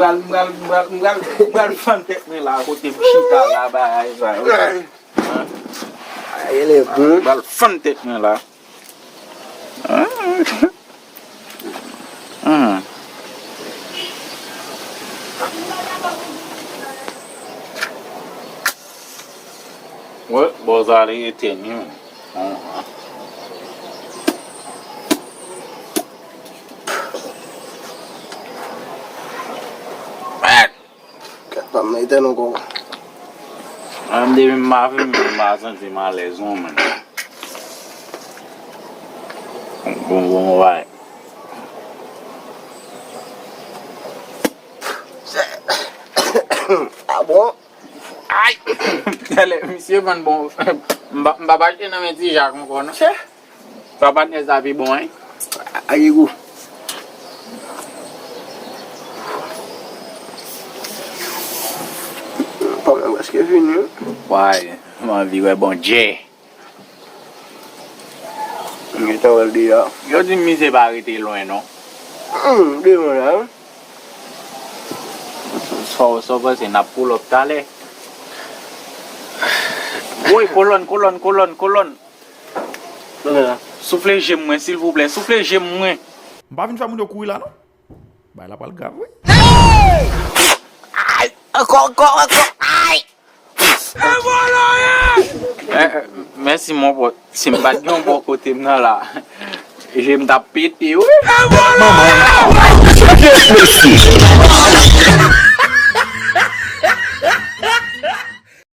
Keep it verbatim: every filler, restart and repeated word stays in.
Pral, m pral, m pral, m pral, m pral fann tèt mwen la, kote m chita la, bagay sa yo. Ay, ele bon. M pral fann tèt mwen la. Hmm. Wè, bò sa li etèn wi. Mèd! Kèt pa m nan etèn ankò. An, depi m pa fimen, m pa santi m alèz non, menn. Bon, bon, bon, bay. Ah bon? Ay! Talè, misye vann bon. M pa, m pa achte nan men Ti Jak ankò, non. Chè! Sa patnè sa pi bon, wi. Ayego. Pòm nan prèske fini, wi. Way, m anvi wè Bondye. M gentan wè l deyò. Yo di m misye pa rete lwen, non. Hmm, devan la, wi. Sa w, sa w panse, n ap pull up talè? Woy, kolòn, kolòn, kolòn, kolòn. Soufle je m mwen, silvouplè. Soufle je m mwen. M pa vin fè moun yo kouri la, non. Bagay la pral grav, wi. Ay! Ankò, ankò, ankò! Ay! Eh, eh, mèsi, mon pote. Si m pa t gen yon bò kote m nan la, je m t ap pete, wi. Manman. Mesye.